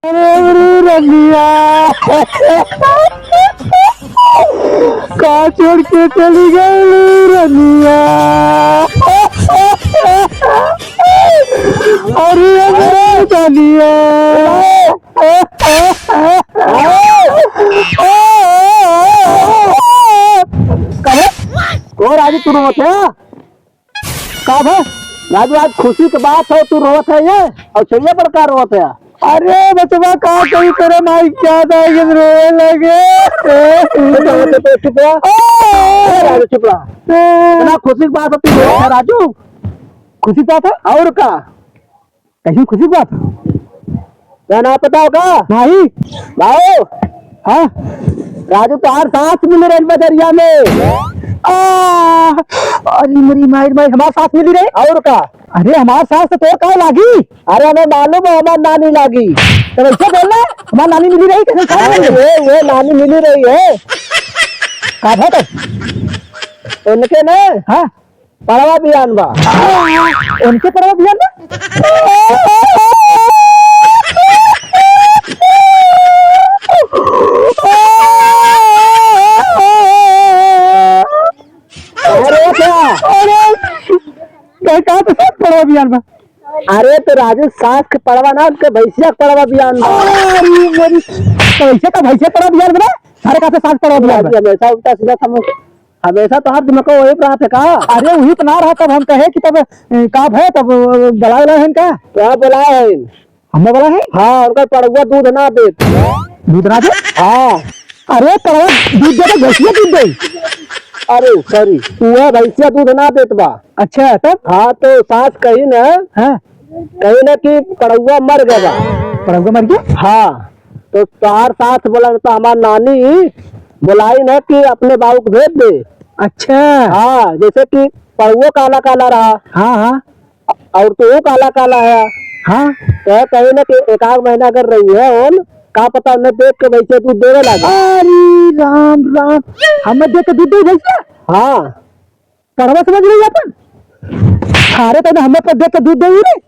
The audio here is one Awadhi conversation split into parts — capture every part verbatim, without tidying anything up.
अरे, अरे, रनिया, का छोड़ के चली गई रनिया? अरे, अरे, रनिया। कहे? ओ राजू, तू रोवत है? का भा? राजू, आज खुशी के बात है, तू रोवत है ये? और छेड़िया पर का रोवत है? अरे बचवा, का कही, तेरे माई क्या था, ये रोवे लगे। चुप रहा, चुप रहा, चुप रहा। ए, राजू, चुप रहा। ए। इतना खुशी की बात है, तू रोवत है, राजू? खुशी की बात है? और का? कहीं खुशी की बात? क्या ना पता होगा? नहीं। बाबू। हाँ? राजू, तोहार सास मिली रही बजरिया में। आ, अरे मेरी माई, माई, हमार सास मिली रही? और का? अरे, हमार सास तो तोर का लागी? अरे, हमें मालूम है, हमार नानी लागी। तो वैसे बोल रहे, हमार नानी मिली रही, कैसे सास मिली? अरे, वो नानी मिली रही है। का था तो? उनके ना? हाँ। पड़वा बियान बा। उनके पड़वा बियान बा? अरे क्या? अरे, का, का तो सास पड़वा बियान बा? अरे तो राजू, सास के पड़वा ना, उनके भैंसिया के पड़वा बियान बा। अरे मोरी, तो ऐसे का भैंसिया पड़वा बियान बा? सारे का तो सास पड़वा बियान बा? राजू, हमेशा उल्टा सीधा समझ। हमेशा तोहार दिमाग वही पे रहत है का? अरे वही तो ना रहा, तब हम कहे कि तब, ए, का भय, तब, ए, बुलाए वाला है इनका? क्या बुलाए है? हम बुलाए हैं? हाँ, उनका पड़ुआ दूध ना देत। दूध ना देत? हाँ। अरे पड़ुआ दूध देत, भैंसिया दूध दे। अरे sorry, वह भैंसिया दूध ना देत बा। अच्छा, तब? हाँ, तो सास कही ना, हाँ। कही ना कि पड़ुआ मर गया बा। पड़ुआ मर गया? हाँ। तो तोहार सास बोला तो हमार नानी बोलाई ना कि अपने बाबू को भेज दे। अच्छा। हाँ, जैसे कि पड़ुओ काला काला रहा। हाँ, हाँ। और तू काला काला है। हाँ। तो कहे ना कि एक आध महीना अगर रही है ओन, का पता उन्हें देख के भैंसे दूध देवे लागे। अरे राम राम, हमें देख के दूध दे भैंसिया? हाँ। पड़वा समझ रही अपन? अरे तने हमें पर देख के दूध देवी रे।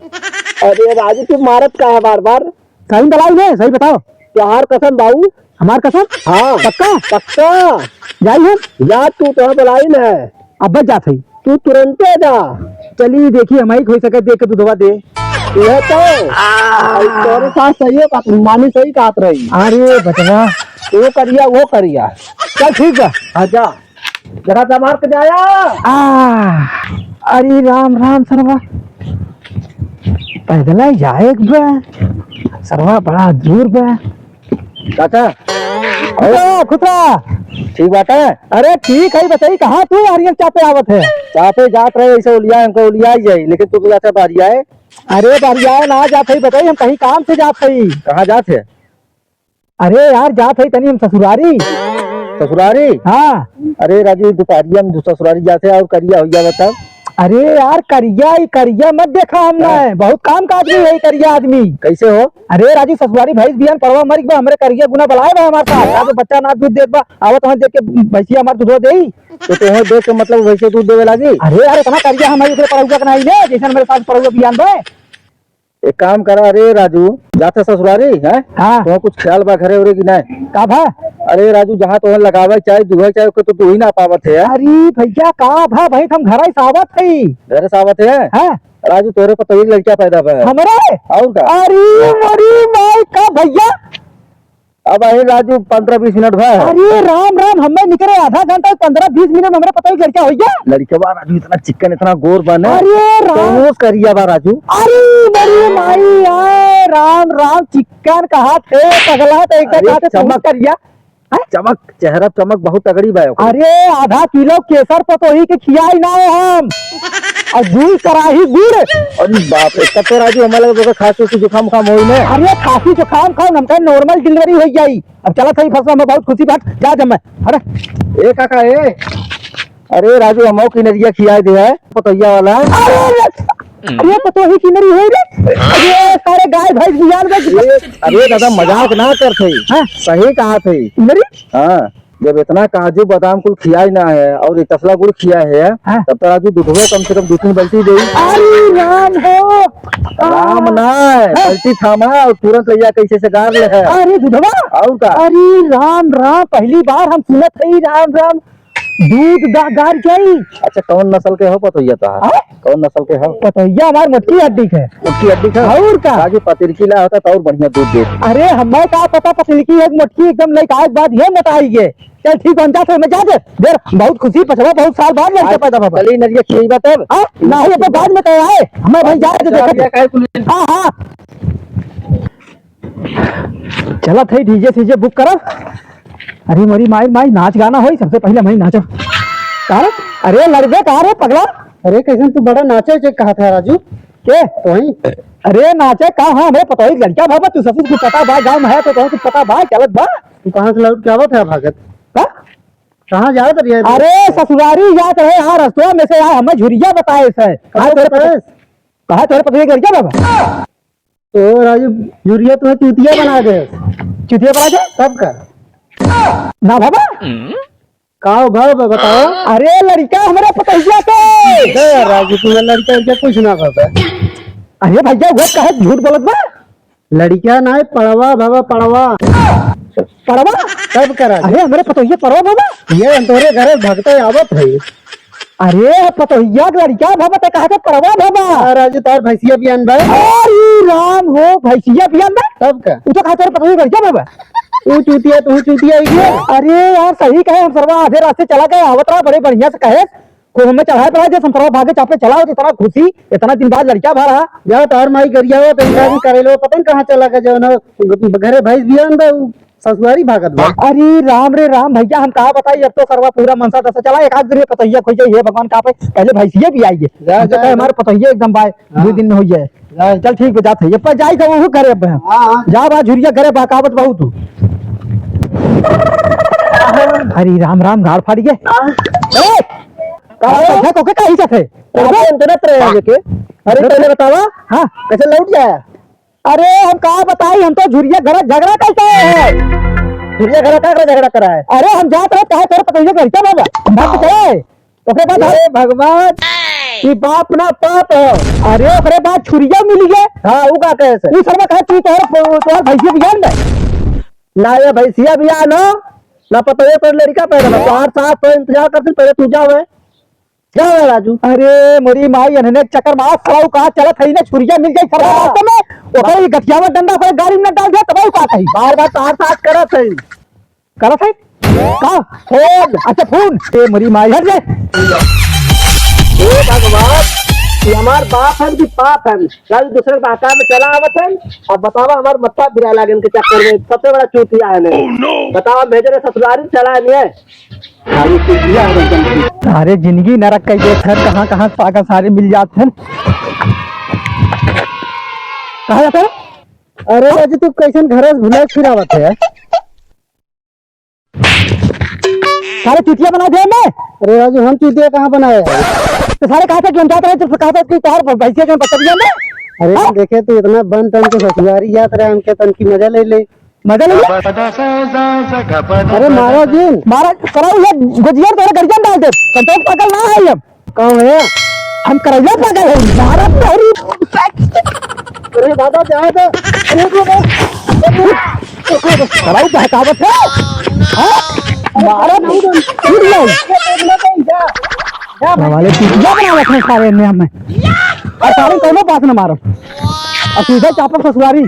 अरे राजू, तू मारत का है बार बार? सही बुलाई ने, सही बताओ। तोहार कसम बाऊ। हमार कसम? हाँ। पक्का? पक्का। जाई हम? जा तू, तो बुलाई न है। अब बच जात है। तू तुरंते जा। चली देखी, हम ही हो सके देख के दूधवा दे। ये तो। आ। तोरे साथ सही हो, मामी सही कहत रही। अरे बचवा। वो करिया, वो करिया। चल ठीक बा। हाँ जा। जरा दबार के जाया। आ, अरे राम राम सरवा, पैदल ही जाए एक बा, सरवा बड़ा दूर बा। चाचा, अरे खुतरा, ठीक बात है? अरे ठीक है, बताई कहाँ तू हरियर चापे आवत है? चापे जात रहे, ऐसे उलिया हमको उलिया ही जाई, लेकिन तू तो चाचा बाहर आए। अरे बाहर आए ना जात है, बताई हम कहीं काम से जात है। कहाँ जात है? अरे यार, जात है तनी हम ससुरारी। ससुरारी? हाँ। अरे राजू, दुपहरिया में ससुरारी जात है और करिया हो जावे तब। अरे यार, करिया ही करिया मत देखा हमने। हाँ। बहुत काम का आदमी है करिया आदमी। कैसे हो? अरे राजू, ससुरारी भैंस बियान पड़वा मर गया, हमरे करिया गुना बुलाए बा हमारे साथ। आज बच्चा ना दूध देत बा, आवत वहाँ देख के भैंसिया हमार दूधवा देई। तो तोहे देख के मतलब भैंसिया दूध देवे लागी? अरे यार, इतना करिया हम है, इतने पड़वा के नहीं ले, जैसे मेरे साथ पड़वा बियान दे। एक काम करा, अरे राजू, जाते ससुरारी, हैं? हाँ। तुम्हें कुछ ख्याल बा घरे उरे की नहीं? का भा? अरे राजू, जहाँ तुम्हें लगावे चाहे, दुहे चाहे, ओके तो तू ही ना पावत है। अरे भैया, का भा भाई, हम घरे से आवत है। घरे से आवत है? हाँ। राजू, तोरे पर तो एक लड़का पैदा भा है। हमरे? और का? अरे मोरी माई का भैया, अब अही राजू पन्द्रह बीस मिनट भा। अरे राम राम, हमें निकरे आधा घंटा, पन्द्रह बीस मिनट में हमरे पता ही लड़का हो गया। लड़कवा राजू इतना चिकन, इतना गोर बने। अरे राम। बहुत करिया बा राजू। अरे बड़ी माई, आए राम राम, चिकन कहा थे पगला, तो एक अरे कहा थे चमक। चमक करिया। हैं? चमक, चेहरा चमक बहुत तगड़ी बा ओकर। अरे आधा किलो केसर पतोही के खियाई ना है हम। और दुई कराही गुड़। अरे बाप रे, तब तो राजू हमारे लगे तो खांसी उसी जुकाम उकाम होई ने। अरे खांसी जुकाम खाओ, हमका normal delivery हो जाई। अब चला था, ये फसला में बहुत खुशी बात, जा जब मैं। अरे। ए काका, ए। अरे राजू, हमो किनरिया खियाए दे है, पतोहिया वाला। अरे, अरे पतोही किनरी हो रे। अरे सारे गाय भैंस बियान में। अरे, अरे दादा, मजाक ना कर थे। हाँ। सही कहा थे। किनरी? हाँ। जब इतना काजू बादाम कुल खियाई ना है और ये तसला गुड़ खिया है, हाँ। तब तो राजू दूधवा कम से कम दो तीन बाल्टी दे। अरे राम हो। राम ना है, हाँ। बाल्टी थामा और तुरंत ले जा, कैसे से गार ले है। अरे दूधवा। और का? अरे राम राम, पहली बार हम सुनत हई, राम राम। दूध गा-, गार के आई। अच्छा, कौन नस्ल के हो पतोहिया तोहार? हाँ? कौन नस्ल के हो? पतोहिया हमार मोटकी हड्डी के। मोटकी हड्डी के? और का? राजू पतरकी ला होता तो और बढ़िया दूध देत। अरे, हमें का पता पतरकी है, मोटकी एकदम लइका आज बाद ये मोटाई गे। चल ठीक बा, हम जात हई, मैं जात हई। देर, बहुत खुशी, पछवा बहुत साल बाद लड़का आज पैदा भवा। चली नरिया खियइबा तब? हाँ? नाही, अब बाद में कहे आए। हमें भाई जात हई, चल, देखत हई। ये काहे कुल हाँ, हाँ। चलत हई, DJ सीजे book करब। अरे मोरी माई, माई नाच गाना होई, सबसे पहिले मैं नाचब। का रे? अरे लड़बे का रे पगला? अरे कैसन तू बड़ा नाचे उचे कहा था राजू? के? वही। अरे नाचे का, हाँ, हमरे पतोही लड़का बाबा, तू सब कुछ पता बा, गाँव में है तो तोहके पता बा, चलत बा। तू कहाँ से लौट के आवत है भागत? का? कहाँ जात रहे? अरे ससुरारी जात रहे, हाँ, रस्तवा में से आए, हमें झुरिया बताए से। कहाँ कहाँ तोरे बताए? पतोही, कहाँ तोरे पतोही लड़का बाबा? तो राजू, यूरिया तुम्हें चूतिया बना दे। चूतिया बना दे? तब का? ना बाबा। का हो भाव बा, बताओ। अरे लड़का हमरे पतोहिया के। दे राजू, तुम्हें लड़का, लड़का कुछ ना बाबा। अरे भैया, वो कहे झूठ बोलत बा? लड़का ना है, पड़वा बाबा, पड़वा। पड़वा? तब का राजू? अरे हमरे पतोहिया पड़वा बाबा। ये हम तोरे घरे भगते आवत है। अरे, पतोहिया के लड़का भवा, ते कहा के परवा भवा। आ, राजू, तार भैंसिया बियान बा। अरे राम हो, भैंसिया बियान बा? तब का? उ तो कहा तोर पतोहिया के लड़का भवा। उ चूतिया, तू चूतिया ही गया। अरे यार, सही कहे, हम सरवा आधे रास्ते चला गए, आवत रहा बड़े बढ़िया से कहे, खूब हमें चढ़ाए पड़ा, जे हम सरवा भागे चापे चला, तो इतना खुशी, इतना दिन बाद लड़का भा रहा। जा, तार माई गरिया हो, तो इनका भी करेलो, पता नहीं कहाँ चला गया, जो ना, घरे भैंस बियान बा, उ ससुरारी भागत बा। अरे राम रे राम भैया, हम का बताई, अब तो सरवा पूरा मनसा दशा चला, एक आध दिन में पतोहिया खोई जाई, हे भगवान, का पे पहले भैंसिया भी आई है। जा, हम तो जा, कहे, जा। हमारे पतोहिया एकदम बाय, हाँ। दो दिन में हो जाए। जा। चल ठीक बा, जात है, ये पर जाई तो वो करे अब हम। हाँ, हाँ। जा बा झुरिया करे बा, कावत बहुत तू। अरे राम राम, गाड़ फाड़ गए। हाँ। ए! का अरे! है, तोके का इज्जत है? अरे, हम तो ना रहे आगे के। अरे, पहले बतावा। हाँ। कैसे लौट जाया? अरे, हम का बताई, हम तो झुरिया घर झगड़ा करके आए हैं। झुरिया घर का झगड़ा करा है? अरे, हम जात रहे, कहे तोरे पतोहिया घर क्या बाबा? हम भाग के चले। ओकरे बाद हे भगवान, ई बाप ना पाप है। अरे, ओकरे बाद छुरिया मिल गए। हाँ, उ का कहे से? उ सरवा कहे, "तू तोहर, तोहर भैंसिया बियान में।" ना ये भैंसिया बियान हो, ना पतोहिया तोर लड़का पैदा बा। तोहार सास तो इंतजार करती, पहले तू जावे। क्या हुआ राजू? अरे मोरी माई, एन्हने के चक्कर में आज साला उ कहाँ चलत है, इन्हें छुरिया मिल जाई साला रास्ते में। ओकर ई गठियावा डंडा पर गाड़ी में डाल दिया, तब उ का कही? बार बार तार साथ करत है। करत है? का? फोन। अच्छा फोन। ए मोरी माई, हट जा। हे भगवान, ये हमार बाप है कि पाप है? कल दूसरे के बहका में चला आवत है। अब बतावा, हमार मत्था बिरा लागे इनके चक्कर में। सबसे बड़ा चूतिया है ने। बतावा, मेजर ससुरारी चला नहीं है। अरे जिंदगी नरक कइ देत है, कहाँ कहाँ पागल सारे मिल जात हैं। कहाँ जाता है? अरे राजू, तू कैसन घर से भुला फिर आवत है? सारे चूतिया बना दिया मैं। अरे राजू, हम चूतिया कहाँ बनाए हैं? तो सारे कहा था कि हम जाते रहे, तो कहा था कि तोहर भैंसिया जो बच्चा दिया मैं। अरे हाँ? देखे, तू इतना बन तन के ससुरारी जात रहे, हमके तन की मजा ले ले। मजा ले ले। अरे मारा जिन। मारा, कराऊ ये गुजिया तोरे गरिया में डाल दे। कंट्रोल पागल ना है हम। कौन है? हम करैला पागल है। मारा तोरी। अरे दादा, जाए दे। अरे, अरे, अरे। कराऊ बहकावत है। हाँ? मारा नहीं, नहीं। फिर ले। जा, जा, जा। वाले चूतिया बनावत हैं सारे ने हमें। और सारे कौनो बात न मारो। और सीधा चापल ससुरारी।